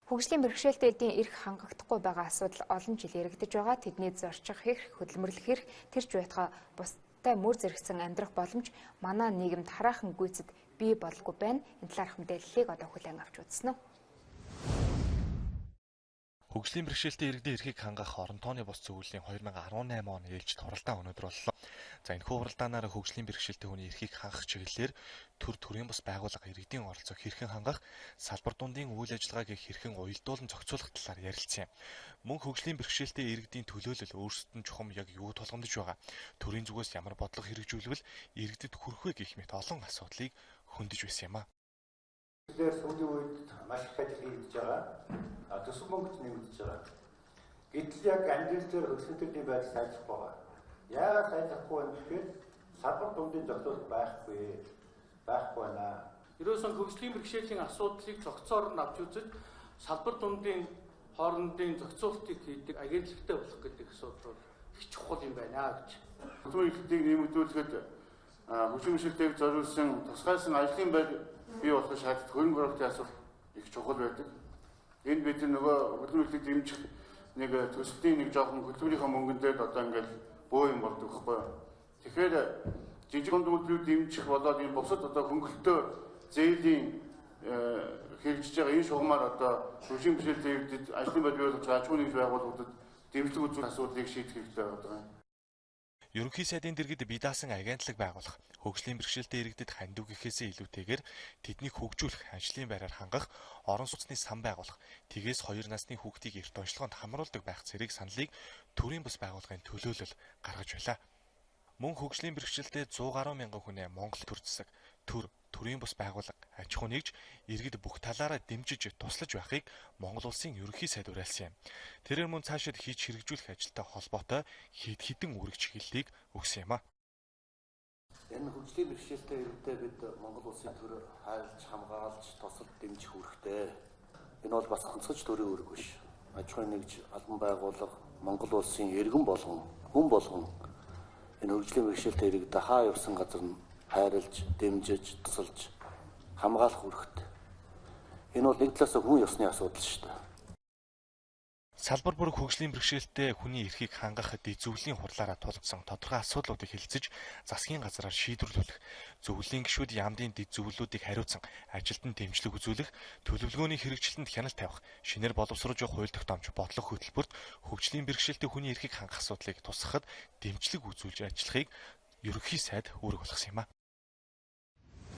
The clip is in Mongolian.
Хөгжлийн бэрхшээлтэй эдийн эрх хангагдахгүй байгаа асуудал олон жил яригдаж байгаа. Тэдний зорчих эрх, хөдөлмөрлөх эрх, тэр ч байтугай бусдад мөр зэрэгцэн амьдрах боломж манай нийгэмд хараахан гүйцэд бий болгүй байна. Энэ талаарх мэдээллийг одоо хүлээн авч үзсэн үү? Хөгжлийн бэрхшээлтэй иргэдийн эрхийг хангах орон тооны бус зөвлөлийн 2018 оны ээлжит хуралдаан өнөөдөр боллоо. За энэхүү хуралдаанаар хөгжлийн бэрхшээлтэй хүний эрхийг хангах чиглэлээр төр төрийн бус байгууллага иргэдийн оролцоог хэрхэн хангах, салбар дундын үйл ажиллагааг хэрхэн уялдуулан зохицуулах талаар ярилцсан юм. Мөн хөгжлийн бэрхшээлтэй иргэдийн төлөөлөл өөрсдөд нь чухам яг юу тулгамдж байгаа, төрийн зүгээс ямар бодлого хэрэгжүүлвэл иргэдэд хүрэх вэ гэх мэт олон асуудлыг хөндөж байсан юм а. Тэгэхээр сүүлийн үед маш их ажил хийгдэж байгаа. Төсөв мөнгөд нэмэгдэж байгаа. Гэтэл яг амьдрал дээр хөгжлийн байдал сайжрахгүй байгаа. Яагаад сайжрахгүй вэ гэхээр салбар дундын зохицуулалт байхгүй байна. Ерөөсөн хөгжлийн бэрхшээлийн асуудлыг зохицоор нь авч үзэж салбар дундын хоорондын зохицуултыг хийдэг агентлагтай болох гэдэг асуудал бол их чухал юм байна гэж. Хөдөлмөрийн эрхлэлтийг нэмэгдүүлэхэд хөгжлийн бэрхшээлтэйг зориулсан тусгайлсан ажлын байр бий болох шаардлагатай хөрөнгө оруулалтын асуудал их чухал байдаг. Энд бид нөгөө хөдөлмөрийн эрхлэлтийг дэмжих нэг төслийн нэг жоохон хөдөлмөрийнхөө мөнгөн дээр одоо ингээл бөө юм болдог байхгүй юу. Тэгэхээр жижиг дунд үйлдвэрүүд дэмжих болоод энэ бусад одоо хөнгөлөлтөө зээлийн хэрэгжиж байгаа энэ шугамар одоо хөгжлийн бэрхшээлтэй иргэдэд ажлын байр бий болгож аж ахуйн нэгж байгууллагуудад дэмжлэг үзүүлэх асуудлыг шийдэх хэрэгтэй байгаа юм. Ерөнхий сайдын дэргэд бие даасан агентлаг байгуулах, хөгжлийн бэрхшээлтэй иргэдэд хандив гэхээсээ илүүтэйгээр тэднийг хөгжүүлэх, ажлын байраар хангах, орон сууцны сан байгуулах, тэгээс 2 насны хүүхдийг эрт онцлогоонд хамруулдаг байх зэрэг саналыг төрийн бус байгууллагын төлөөлөл гаргаж байлаа. Мөн хөгжлийн бэрхшээлтэй 100 гаруй мянган хүнээ Монгол төр засаг, төр, төрийн бус байгууллага, аж ахуй нэгж иргэд бүх талаараа дэмжиж туслаж байхыг Монгол улсын ерөнхий сайд уриалсан юм. Тэрээр мөн цаашид хийж хэрэгжүүлэх ажилтай холбоотой хэд хэдэн үүрэг чиглэлийг өгсөн юм а. Энэ хөгжлийн бэрхшээлтэй иргэдээ бид Монгол улсын төр хайрлж, хамгаалж, тусалж дэмжих үүрэгтэй. Энэ бол бас онцгой төрийн үүрэг биш. Аж ахуйн нэгж, албан байгууллага, Монгол улсын иргэн болгон, хүн болгон энэ хөгжлийн бэрхшээлтэй иргэдээ хаа явсан газар нь хайрлж, дэмжиж, тусалж хамгаалах үүрэгтэй. Энэ бол нэг талаас хүн ёсны асуудал шүү дээ. Салбар бүр хөгжлийн бэрхшээлтэй хүний эрхийг хангах дэд зөвлөлийн хурлаараа тулгамдсан тодорхой асуудлуудыг хэлэлцэж засгийн газраар шийдвэрлүүлэх, зөвлөлийн гишүүд яамдын дэд зөвлөлүүдийг хариуцсан ажилтнанд дэмжлэг үзүүлэх, төлөвлөгөөний хэрэгжилтэнд хяналт тавих, шинээр боловсруулж явах хууль тогтоомж, бодлого хөтөлбөрт хөгжлийн бэрхшээлтэй хүний эрхийг хангах асуудлыг тусгахад дэмжлэг үзүүлж ажиллахыг ерөнхий сайд үүрэг болгосон юм а.